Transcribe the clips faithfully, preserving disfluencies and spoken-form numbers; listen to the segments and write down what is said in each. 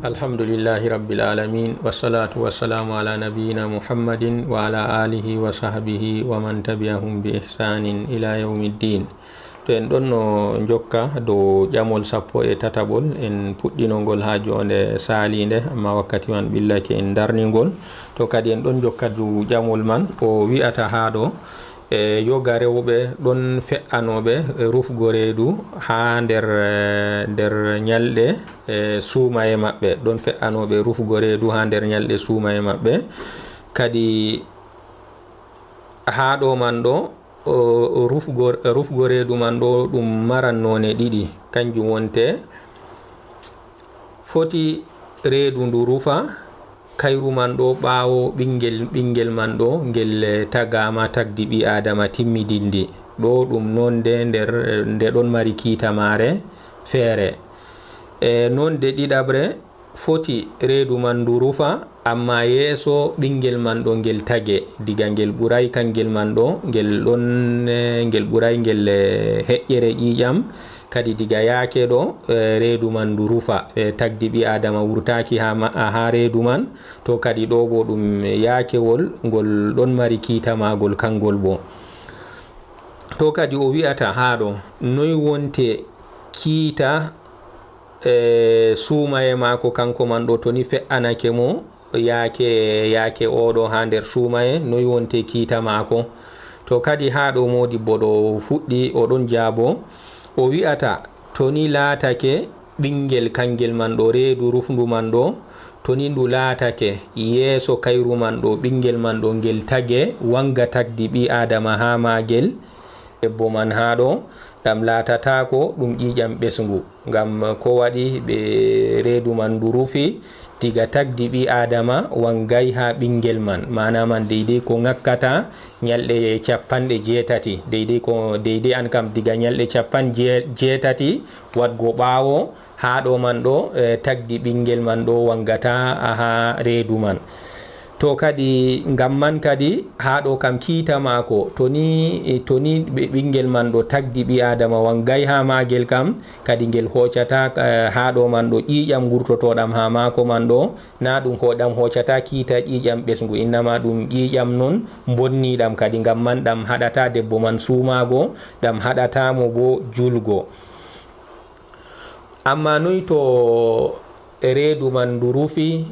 Alhamdulillahi Rabbil Alamin, wassalatu wassalamu ala nabiyyina Muhammadin wa ala alihi wa sahbihi wa man tabi'ahum bi ihsanin ila yawmiddin. To en ɗon no jokka dow ƴamol sappo e tataɓol, en puɗɗino ngol ha jonde saliinde, amma wakkati man ɓillake en darni ngol. To kadi en ɗon jokka dow ƴamol man, o wi'ata ha ɗo, e yoga rewɓe ɗon fe'anooɓe rufgo reedu ha nder, eh, nder nyalɗe, eh, suumaye maɓɓe, ɗon fe'anooɓe rufgo reedu ha nder nyalɗe suumaye maɓɓe. Kadi ha ɗo man ɗo, o, rufgo, rufgo reedu man ɗo ɗum maran noone ɗiɗi, kanjum wonte foti reedu ndu rufa, kayru man ɗo ɓaawo ɓingel, ɓingel man ɗo ngel, eh, tagaama tagdi ɓi Aadama timmidindi. Ɗo ɗum nonde nder, nde ɗon mari kiita maare feere. E nonde ɗiɗaɓre, foti reedu man ndu rufa, amma yeeso ɓingel man ɗo ngel tage, diga ngel ɓuray kangel man ɗo, ngel ɗon, eh, ngel ɓuray ngel, eh, heƴƴere ƴiiƴam, kadi diga yaake ɗo, eh, reedu man ndu rufa, eh, tagdi ɓi Aadama wurtaaki ha ma-, ha reedu man, to kadi ɗo bo ɗum yaakewol ngol ɗon mari kiita maagol kangol bo. To kadi o wi'ata ha ɗo, noy wonte kiita, eh, suumaye maako kanko man ɗo, to ni fe'anake mo yaake, yaake oɗo ha nder suumaye, noy wonte kiita maako? To kadi ha ɗo modibbo ɗo fuɗɗi, o ɗon jaabo, o wi'ata, to ni laatake ɓingel kangel man ɗo, reedu rufndu man ɗo, to ni ndu laatake yeeso kayru man ɗo, ɓingel man ɗo ngel tage, wanga tagdi ɓi Aadama ha maagel, debbo man ha ɗo, ɗam laatataako ɗum ƴiiƴam ɓesngu. Ngam ko waɗi ɓe reedu man ndu rufi diga tagdi ɓi Aadama wangay ha ɓingel man. Maana man deydey ko ŋakkata nyalɗe capanɗe jeetati. Deydey ko, deydey an kam diga nyalɗe capanɗe jee-, jeetati waɗgo ɓaawo ha ɗo man ɗo, eh, tagdi ɓingel man ɗo wangata ha reedu man. To kadi, ngam man kadi, ha ɗo kam kiita maako, to ni, to ni ɓe-, ɓingel man ɗo tagdi ɓi Aadama wangay ha maagel kam, kadi ngel hoocata, eh, ha ɗo man ɗo ƴiiƴam ngurtotoɗam ha maako man ɗo, na ɗum ho-, ɗam hoocata kiita ƴiiƴam ɓesngu, innama ɗum ƴiiƴam non mbonniɗam kadi, ngam man ɗam haɗata debbo man suumaago, ɗam haɗata mo bo julgo. Amma noy to reedu man ndu rufi,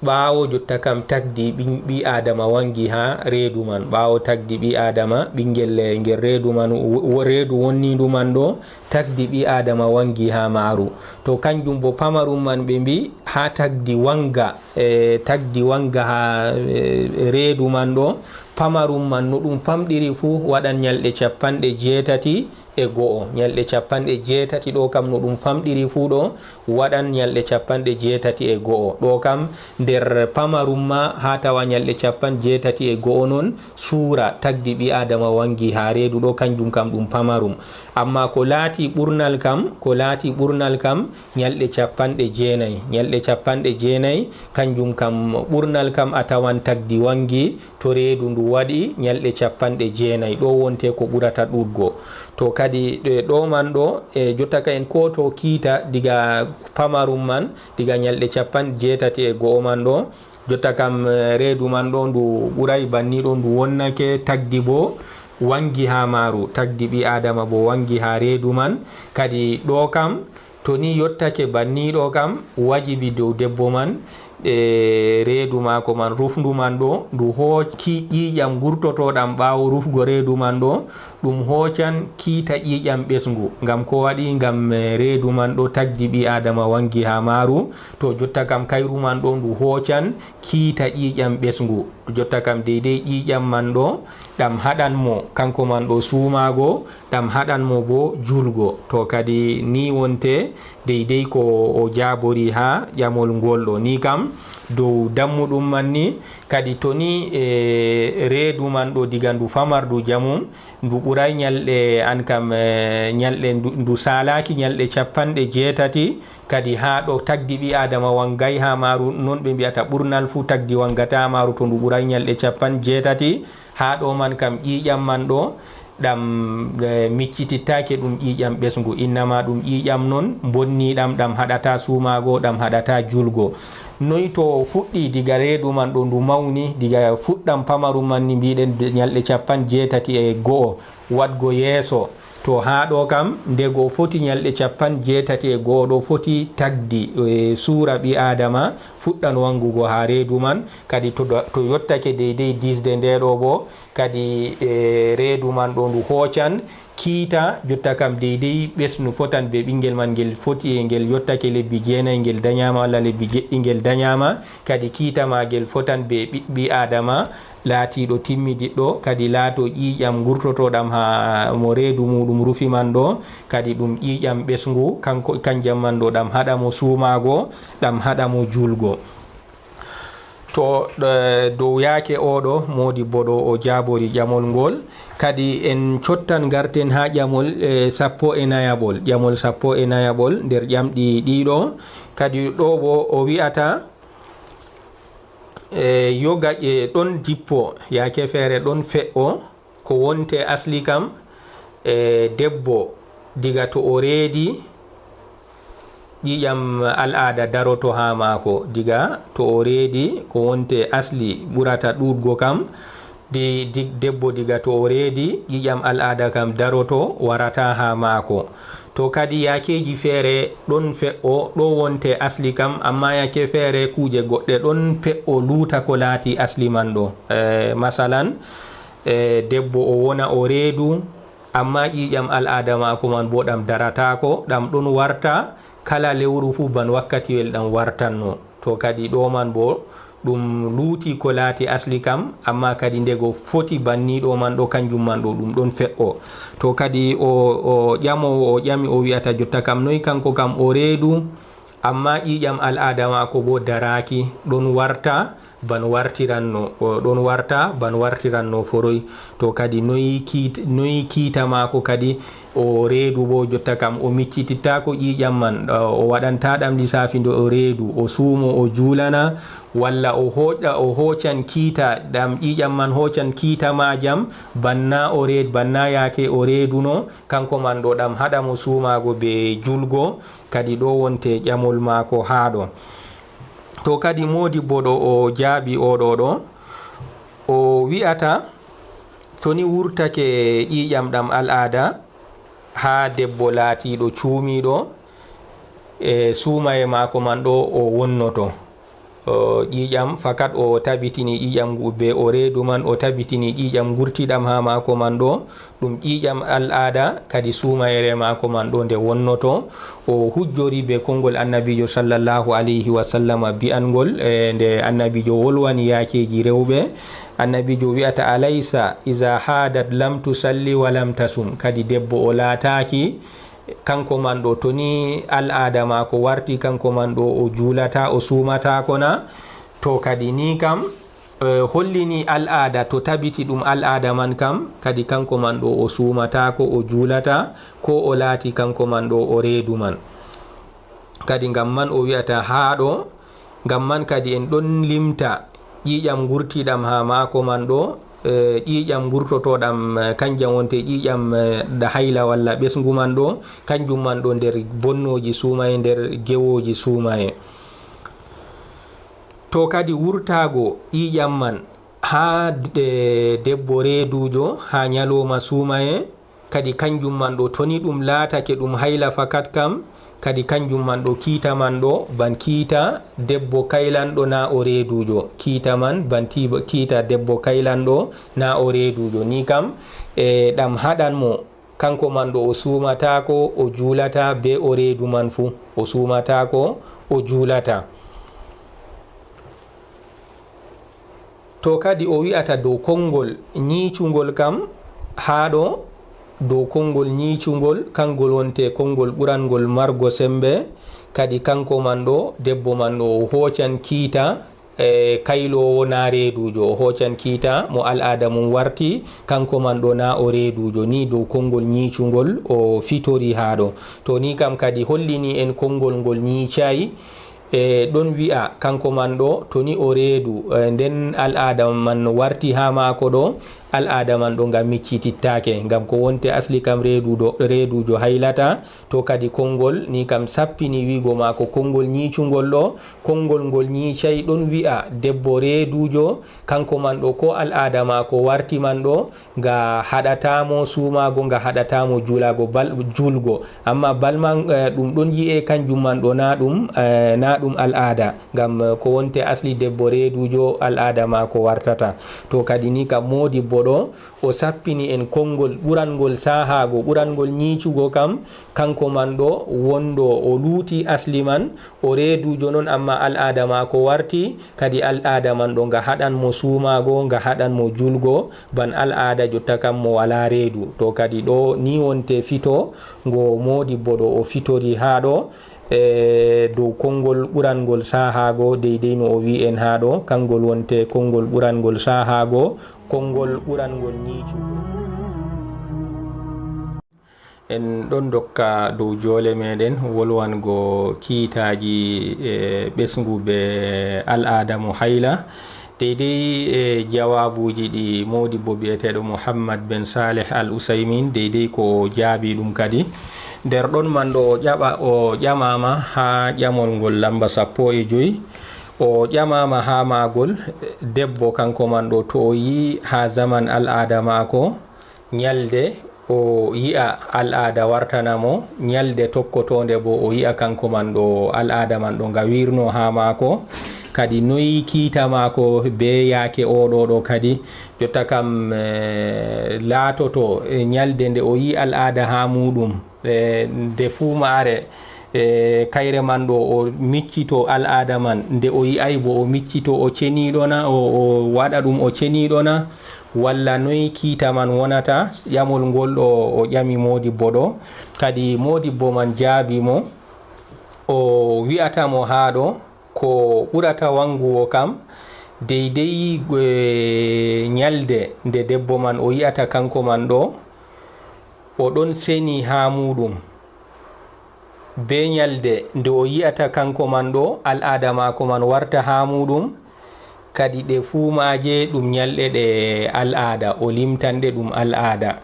ɓaawo jotta kam tagdi ɓi-, ɓi Aadama wangi ha reedu man, ɓaawo tagdi ɓi Aadama, ɓingel, eh, ngel reedu man, wo-, wo-, reedu wonnindu man ɗo, tagdi ɓi Aadama wangi ha maaru. To kanjum bo pamarum man ɓe mbi ha tagdi wanga, eh, tagdi wanga ha, eh, reedu man ɗo, pamarum man no ɗum famɗiri fuu waɗan nyalɗe capanɗe jeetati e go'o. Nyalɗe capanɗe jeetati ɗo kam no ɗum famɗiri fuu ɗo, waɗan nyalɗe capanɗe jeetati e go'o. Ɗo kam nder pamarum ma ha tawa nyalɗe capanɗe jeetati e go'o non, suura tagdi ɓi Aadama wangi ha reedu ɗo, kanjum kam ɗum pamarum. Amma ko laati ɓurnal kam, ko laati ɓurnal kam, nyalɗe capanɗe jeenay. Nyalɗe capanɗe jeenay, kanjum kam ɓurnal kam a tawan tagdi wangi, to reedu ndu waɗi nyalɗe capanɗe jeenay, ɗo wonte ko ɓurata ɗuuɗgo. To kadi, e, ɗo man ɗo, e, jotta ka en kooto kiita diga pamarum man, diga nyalɗe capanɗe jeetati e go'o man ɗo, jotta kam, e, reedu man ɗo ndu ɓuray banni ɗo, ndu wonnake, tagdi bo wangi ha maaru, tagdi ɓi Aadama bo wangi ha reedu man. Kadi ɗo kam, to ni yottake banni ɗo kam, wajibi dow debbo man, e reedu maako man, rufndu man ɗo, ndu hooc-, ki-, ƴiiƴam ngurtotoɗam ɓaawo rufgo reedu man ɗo, ɗum hoocan kiita ƴiiƴam ɓesngu. Ngam ko waɗi? Ngam, e, reedu man ɗo tagdi ɓi Aadama wangi ha maaru, to jotta kam kayru man ɗo ndu hoocan kiita ƴiiƴam ɓesngu. Jotta kam deydey ƴiiƴam man ɗo, ɗam haɗan mo kanko man ɗo suumaago, ɗam haɗan mo bo julgo. To kadi ni wonte deydey ko o jaabori ha ƴamol ngol ɗo. Ni kam dow dammuɗum man ni, kadi to ni, e, reedu man ɗo diga ndu famardu jamum, ndu ɓuray nyalɗe an kam, e, nyalɗe ndu, ndu saalaaki nyalɗe capanɗe jeetati, kadi ha ɗo tagdi ɓi Aadama wangay ha maaru, non ɓe mbi'ata ɓurnal fuu tagdi wangata maaru to ndu ɓuray nyalɗe capanɗe jeetati. Ha ɗo man kam ƴiiƴam man ɗo, ɗam e, miccitittaake ɗum ƴiiƴam ɓesngu, innama ɗum ƴiiƴam noon mbonniiɗam, ɗam haɗata suumaago, ɗam haɗata juulgo. Noy to fuɗɗi diga reedu man ɗo ndu mawni, diga fuɗɗam pamarum man ni mbiɗen de-, ñalɗe capanɗe jeetati e go'o waɗgo yeeso. To haa ɗo kam, ndego foti ñalɗe capanɗe jeetati e go'o ɗo foti tagdi, e, suura ɓi Aadama fuɗɗan wanngugo haa reedu man, kadi to do-, to yottake deydey disde nde ɗo bo, kadi e reedu man ɗo ndu hoocan kiita, jotta kam deydey ɓesnu fotan be ɓinngel man ngel foti e ngel yottake lebbi jeenay ngel dañaama walla lebbi jeɗɗi ngel dañaama, kadi kiita ma ngel fotan be ɓiɓɓi Aadama laatiiɗo timmidiɗɗo, kadi laato ƴiiƴam ngurtotoɗam haa mo reedu muuɗum rufi man ɗo, kadi ɗum ƴiiƴam ɓesngu, kanko, kanjam man ɗo ɗam haɗa mo suumaago, ɗam haɗa mo juulgo. To, eh, dow yaake oɗo moodibbo ɗo o jaabori ƴamol ngol, kadi en cottan ngarten haa ƴamol, eh, sappo e nayaɓol, ƴamol sappo e nayaɓol nder ƴamɗi ɗiɗo. Kadi ɗo bo o wi'ata, eh, yoga ƴe ɗon jippo, yaake feere ɗon fe'o, ko wonte asli kam, e debbo diga to o reedi, ƴiiƴam al'aada daroto haa maako. Diga to o reedi, ko wonte asli ɓurata ɗuuɗgo kam, di, di, debbo diga to o reedi, ƴiiƴam al'aada kam daroto, warata haa maako. To kadi yaakeeji feere ɗon fe'o, ɗo wonte asli kam, amma yaake feere kuuje goɗɗe ɗon pe'o luuta ko laati asli man ɗo. E, masalan, e, debbo o wona o reedu, amma ƴiiƴam al'aada maako man bo ɗam darataako, ɗam ɗon warta kala lewru fuu ban wakkatiwel ɗam wartanno. To kadi ɗo man bo ɗum luuti ko laati asli kam, amma kadi ndego foti banni ɗo man ɗo kanjum man ɗo ɗum ɗon fe'o. To kadi o, o ƴamoowo o ƴami o wi'ata jotta kam noy kanko kam o reedu, amma ƴiiƴam al'aada maako bo daraaki, ɗon warta ban wartiranno, o ɗon warta ban wartiranno foroy. To kadi noy kiit-, noy kiita maako kadi o reedu bo jotta kam o miccitittaako ƴiiƴam man, o waɗanta ɗam lisaafi nde o reedu, o suumo o juulana, walla o hooƴa, o hoocan kiita ɗam ƴiiƴam man hoocan kiita maajam, banna o reed-, banna yaake o reeduno, kanko man ɗo ɗam haɗa mo suumaago be julgo, kadi ɗo wonte ƴamol maako haa ɗo. To kadi moodibbo ɗo o jaabi oɗo ɗo, o wi'ata, to ni wurtake ƴiiƴam ɗam al'aada haa debbo laatiiɗo cuumiiɗo, e suumaye maako man ɗo o wonnoto. O ƴiiƴam fakat o tabitini ƴiiƴam ngu be o reedu man, o tabitini ƴiiƴam ngurtiɗam haa maako man ɗo, ɗum ƴiiƴam al'aada, kadi suumayere maako man ɗo nde wonnoto. O hujjori be konngol Annabiijo sallallahu alayhi wa sallama bi'anngol, e, nde Annabiijo wolwani yaakeeji rewɓe. Annabiijo wi'ata, "Alaysa iza haadat lam tusalli wa lam tasum." Kadi debbo o laataaki, kanko man ɗo, to ni al'aada maako warti, kanko man ɗo o juulata, o suumataako na? To kadi ni kam, e, hollini al'aada, to tabiti ɗum al'aada man kam, kadi kanko man ɗo o suumataako, o juulata, ko o laati kanko man ɗo o reedu man. Kadi ngam man o wi'ata haa ɗo, ngam man kadi en ɗon limta ƴiiƴam ngurtiiɗam haa maako man ɗo, e, ƴiiƴam ngurtotooɗam, e, kanjam wonte ƴiiƴam, e, da hayla walla ɓesngu man ɗo, kanjum man ɗo nder bonnooji suumaye, nder gewooji suumaye. To kadi wurtaago ƴiiƴam man haa de-, debbo reeduujo haa nyalooma suumaye, kadi kanjum man ɗo, to ni ɗum laatake ɗum hayla fakat kam, kadi kanjum man ɗo, kiita man ɗo, ban kiita debbo kaylanɗo naa o reeduujo. Kiita man ban ti-, kiita debbo kaylanɗo naa o reeduujo. Ni kam, e, ɗam haɗan mo, kanko man ɗo, o suumataako, o juulata bee o reedu man fuu. O suumataako, o juulata. To kadi o wi'ata dow konngol nyiicungol kam, haa ɗo, dow konngol nyiicungol, kanngol wonte konngol ɓurangol margo semmbe, kadi kanko man ɗo, debbo man ɗo, o hoocan kiita, e, kayloowo naa reeduujo, o hoocan kiita mo al'aada mum warti, kanko man ɗo naa o reeduujo. Ni dow konngol nyiicungol o fitori haa ɗo. To ni kam kadi hollini en konngol ngol nyiicaay, e, ɗon wi'a kanko man ɗo, to ni o reedu, e, nden al'aada man no warti haa maako ɗo, Al'aada man ɗo nga miccitittaake, ngam ko wonte asli kam reeduɗo, reedujo haylata. To kadi konngol ni kam sappini wi'go maako konngol ñiicungol ɗo, konngol ngol ñiicay ɗon wi'a debbo reedujo, kanko man ɗo ko al'aada maako warti man ɗo, nga haɗataa mo suumaago, nga haɗataa mo juulaago bal-, juulgo. Ammaa bal man, eh, ɗum ɗon yi'e kanjum man ɗo naa ɗum, eh, naa ɗum al'aada. Ngam, eh, ko wonte asli debbo reedujo al'aada maako wartata. To kadi ni kam moodibbo ɗo, o sappini en konngol ɓurangol saahaago, ɓurangol ñiicugo kam, kanko man ɗo wonɗo o luuti asli man, o reedujo non, ammaa al'aada maako warti, kadi al'aada man ɗo nga haɗan mo suumaago, nga haɗan mo juulgo, ban al'aada jotta kam mo walaa reedu. To kadi ɗo ni wonte fito ngo moodibbo ɗo o fitori haa ɗo, e dow konngol ɓurangol saahaago, deydey no o wi'i en haa ɗo, kanngol wonte konngol ɓurangol saahaago, konngol ɓurangol ñiicugo. En ɗon ndokka dow joole meɗen wolwango kiitaaji e ɓesngu be al'aada mo hayla. Deydey e jawaabuuji ɗi moodibbo bi'eteeɗo Muhammad ben Saleh Al Usaymin, deydey ko o jaabi ɗum kadi. Nder ɗon man ɗo o ƴaɓa, o ƴamaama haa ƴamol ngol lamba sappo e joy. O ƴamaama haa maagol, debbo kanko man ɗo to o yi'i haa zaman al'aada maako, ñalde o yi'a al'aada wartana mo, ñalde tokkotoonde bo o yi'a kanko man ɗo al'aada man ɗo nga wirno haa maako. Kadi noy kiita maako be yaake o ɗo ɗo kadi, jotta kam, eh, laatoto, eh, ñalde nde o yi'i al'aada haa muuɗum, eh, nde fuu maare, eh, kayre man ɗo o miccito al'aada man, nde o yi'ay bo o miccito o ceniiɗo na, o, o waɗa ɗum o ceniiɗo na, walla noy kiita man wonata? Ƴamol ngol ɗo o ƴami moodibbo ɗo. Kadi moodibbo man jaabi mo, o wi'ata mo haa ɗo, ko ɓurata wangugo kam, deydey, eh, ñalde nde debbo man o yi'ata kanko man ɗo, o ɗon seni haa muuɗum. Be ñalde nde o yi'ata kanko man ɗo, al'aada maako man warta haa muuɗum, kadi ɗe fuu maaje ɗum ñalɗe ɗe al'aada, o limtan ɗe ɗum al'aada.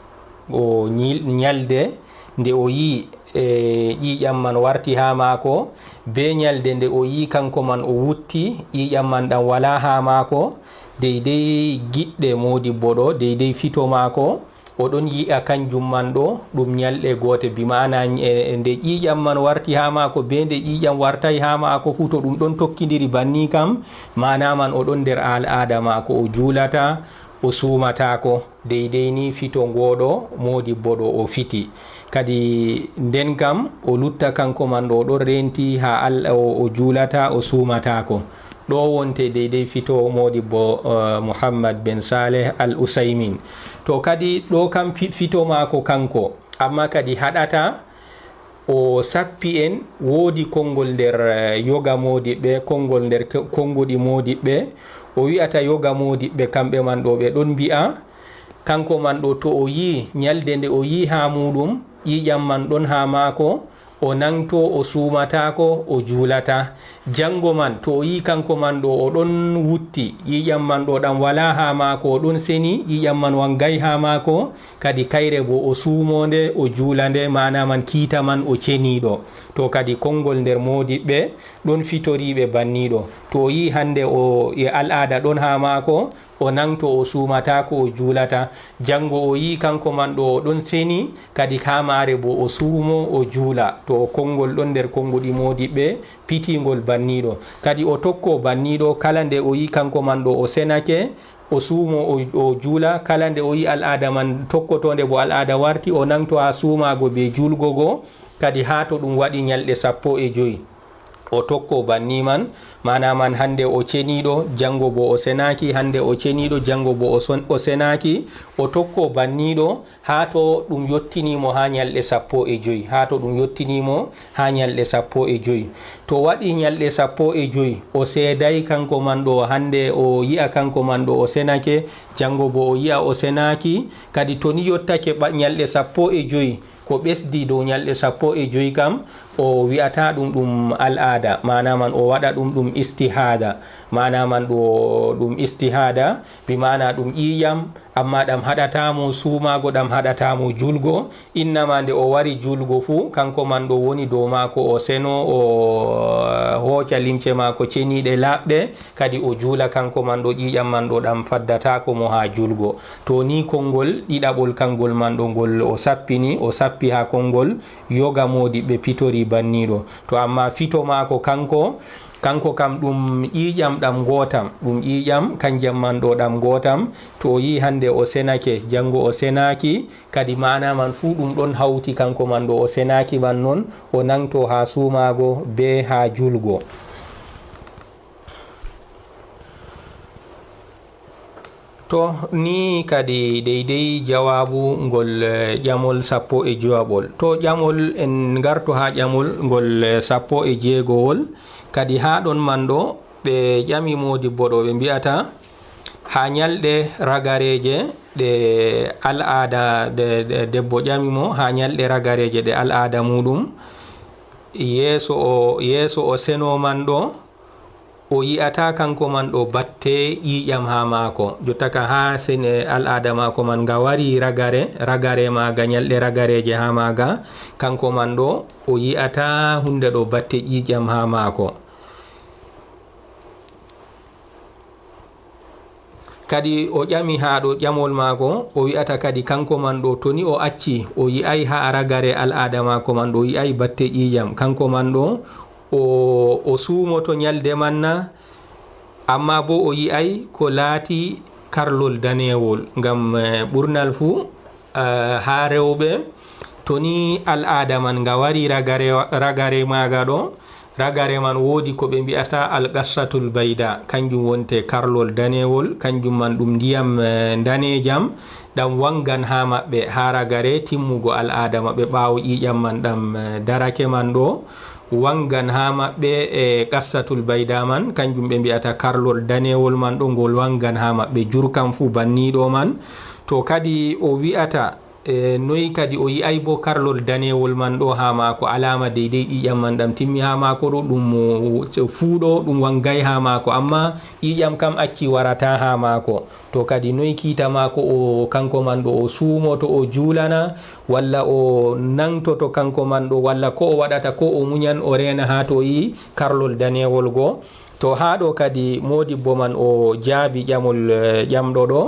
O ñil-, ñalde nde o yi'i, e, ƴiiƴam man warti haa maako, be ñalde nde o yi'i kanko man o wutti, ƴiiƴam man ɗam walaa haa maako, deydey giɗɗe moodibbo ɗo, deydey fito maako, o ɗon yi'a kanjum man ɗo ɗum ñalɗe goote, bi ma'ana, e, e nde ƴiiƴam man warti haa maako, be nde ƴiiƴam wartay haa maako fuu, to ɗum ɗon tokkindiri banni kam, ma'ana man o ɗon nder al'aada maako, o juulata, o suumataako, deydey ni fito ngoo ɗo moodibbo ɗo o fiti. Kadi nden kam o lutta kanko man ɗo o ɗon reenti haa Al-, o, o juulata, o suumataako. Ɗo wonte deydey fito moodibbo, eh, Muhammad ben Saleh Al Usaymin. To kadi ɗo kam fi-, fito maako kanko, amma kadi haɗata o sappi en, woodi konngol nder, eh, yoga moodiɓɓe, konngol nder ko-, konnguɗi moodiɓɓe. O wi'ata yoga moodiɓɓe kamɓe man ɗo ɓe ɗon mbi'a, kanko man ɗo to o yi'i ñalde nde o yi'i haa muuɗum, ƴiiƴam man ɗon haa maako, o nangto, o suumataako, o juulata. Janngo man, to o yi'i kanko man ɗo o ɗon wutti, ƴiiƴam man ɗo ɗam walaa haa maako, o ɗon seni, ƴiiƴam man wangay haa maako, kadi kayre bo o suumo nde, o juula nde, maana man kiita man o ceniiɗo. To kadi konngol nder moodiɓɓe ɗon fitoriiɓe banniiɗo. To o yi'i hannde o e al'aada ɗon haa maako, o nangto, o suumataako, o juulata. Janngo o yi'i kanko man ɗo o ɗon seni, kadi haa maare bo o suumo, o juula. To konngol ɗon nder konnguɗi moodiɓɓe, pitiingol banniiɗo. Kadi o tokko banniiɗo, kala nde o yi'i kanko man ɗo o senake, o suumo, o, o juula. Kala nde o yi'i al'aada man tokkotoonde bo al'aada warti, o nangto haa suumaago be juulgo go. Kadi haa to ɗum waɗi ñalɗe sappo e joy. O tokko banni man, maana man hannde o ceniiɗo, janngo bo o senaaki, hannde o ceniiɗo, janngo bo o son-, o senaaki. O tokko banniiɗo haa to ɗum yottini mo haa ñalɗe sappo e joy, haa to ɗum yottini mo haa ñalɗe sappo e joy. To waɗi ñalɗe sappo e joy, o seeday kanko man ɗo, hannde o yi'a kanko man ɗo o senake, janngo bo o yi'a o senaaki. Kadi to ni yottake ɓa-, ñalɗe sappo e joy, ko ɓesdi dow ñalɗe sappo e joy kam, o wi'ata ɗum ɗum al'aada, maana man o waɗa ɗum ɗum istihaada, maana man ɗo ɗum istihaada, bi maana ɗum ƴiiƴam Amma ɗam haɗataa mo suumaago, ɗam haɗataa mo juulgo. Innama nde o wari juulgo fuu, kanko man ɗo woni dow maako, o seno, o hooca limce maako ceniiɗe laaɓɗe, kadi o juula kanko man ɗo, ƴiiƴam man ɗo ɗam faddataako mo haa juulgo. To ni konngol ɗiɗaɓol kanngol man ɗo ngol o sappini, o sappi haa konngol yoga moodi ɓe pitori banniiɗo. To amma fito maako kanko, kanko kam ɗum ƴiiƴam ɗam ngootam, ɗum ƴiiƴam kanjam man ɗo ɗam ngootam. To o yi'i hannde o senake, janngo o senaaki, kadi maana man fuu ɗum ɗon hawti kanko man ɗo o senaaki man non, o nangto haa suumaago bee haa juulgo. To ni kadi deydey jawaabu ngol, eh, ƴamol sappo e jowaɓol. To ƴamol, en ngarto haa ƴamol ngol, eh, sappo e jeegowol. Kadi haa ɗon man ɗo, ɓe ƴami moodibbo ɗo, ɓe mbi'ata, haa nyalɗe ragareeje ɗe al'aada, ɗe, ɗe debbo ƴami mo, haa nyalɗe ragareeje ɗe al'aada muuɗum, yeeso o, yeeso o seno man ɗo, o yi'ata kanko man ɗo batte ƴiiƴam haa maako. Jotta ka haa sene al'aada maako man nga wari ragare, ragare maaga, nyalɗe ragareeje haa maaga, kanko man ɗo o yi'ata huunde ɗo batte ƴiiƴam haa maako. Kadi o ƴami haa ɗo ƴamol maako, o wi'ata kadi kanko man ɗo, to ni o acci, o yi'ay haa ragare al'aada maako man ɗo, o yi'ay batte ƴiiƴam. Kanko man ɗo, o, o suumoto nyalde man na, amma bo o yi'ay ko laati karlol daneewol. Ngam, eh, ɓurnal fuu, eh, haa rewɓe, to ni al'aada man nga wari ragare, ragare maaga ɗo, ragare man woodi ko ɓe mbi'ata al-qassatul bayda, kanjum wonte karlol daneewol, kanjum man ɗum ndiyam, eh, ndaneejam, ɗam wangan haa maɓɓe, haa ragare timmugo al'aada maɓɓe, ɓaawo ƴiiƴam man ɗam, eh, darake man ɗo, wangan haa maɓɓe e qassatul bayda man, kanjum ɓe mbi'ata karlol daneewol man ɗo, ngol wangan haa maɓɓe, jurkam fuu banniiɗo man. To kadi o wi'ata, e, noy kadi o yi'ay bo karlol daneewol man ɗo haa maako, alaama deydey ƴiiƴam man ɗam timmi haa maako ɗo, ɗum mo fuu ɗo, ɗum wangay haa maako, amma ƴiiƴam kam acci warata haa maako. To kadi noy kiita maako o, kanko man ɗo o suumoto, o juulana, walla o nangtoto kanko man ɗo, walla ko o waɗata, ko o munyan, o reena haa to o yi'i karlol daneewol go. To haa ɗo kadi moodibbo man o jaabi ƴamol, eh, ƴamɗo ɗo,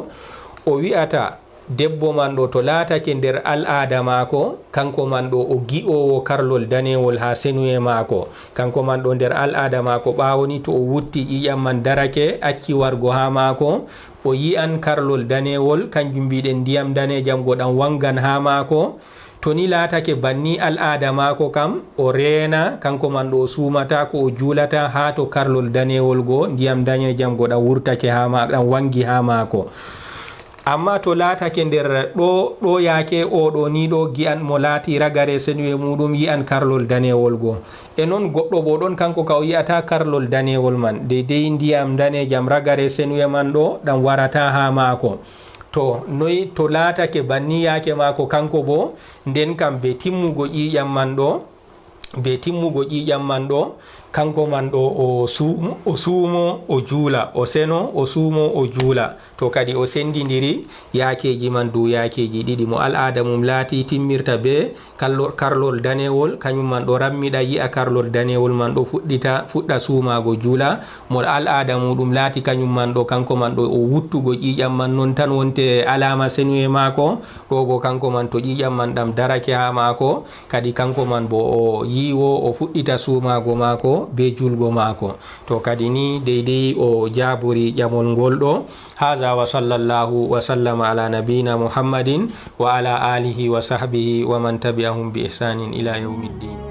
o wi'ata, debbo man ɗo to laatake nder al'aada maako, kanko man ɗo o gi'oowo karlol daneewol haa senuye maako. Kanko man ɗo nder al'aada maako, ɓaawo ni to o wutti ƴiiƴam man darake, acci wargo haa maako, o yi'an karlol daneewol, kanjum mbi'ɗen ndiyam daneejam go ɗam wangan haa maako. To ni laatake banni al'aada maako kam, o reena, kanko man ɗo o suumata, ko o juulata haa to karlol daneewol go, ndiyam daneejam go ɗam wurtake haa ma-, ɗam wangi haa maako. Amma to laatake nder ɗo, ɗo yaake o ɗo ni ɗo gi'an mo laati ragare senuye muuɗum yi'an karlol daneewol go. E non goɗɗo bo ɗon kanko ka o yi'ata karlol daneewol man, deydey ndiyam daneejam ragare senuye man ɗo ɗam warata haa maako. To noy to laatake banni yaake maako kanko bo, nden kam be timmugo ƴiiƴam man ɗo, be timmugo ƴiiƴam man ɗo, kanko man ɗo o suumo, o suumo, o juula, o seno, o suumo, o juula. To kadi o sendindiri yaakeeji man dow yaakeeji ɗiɗi, mo al'aada mum laati timmirta be kallo-, karlol daneewol, kañum man ɗo rammiɗa yi'a karlol daneewol man ɗo fuɗɗita, fuɗɗa suumaago juula, mo al'aada muuɗum laati kañum man ɗo, kanko man ɗo o wuttugo ƴiiƴam man non tan wonte alaama senuye maako, ɗo go kanko man to ƴiiƴam man ɗam darake haa maako, kadi kanko man bo o yiiwo, o fuɗɗita suumaago maako be juulgo maako. To kadi ni deydey o jaabori ƴamol ngol ɗo. Haza wa sallallahu wa sallama ala nabiyina Muhammadin wa ala alihi wa sahbihi wa man tabi'ahum bi ihsanin ila yawmiddin.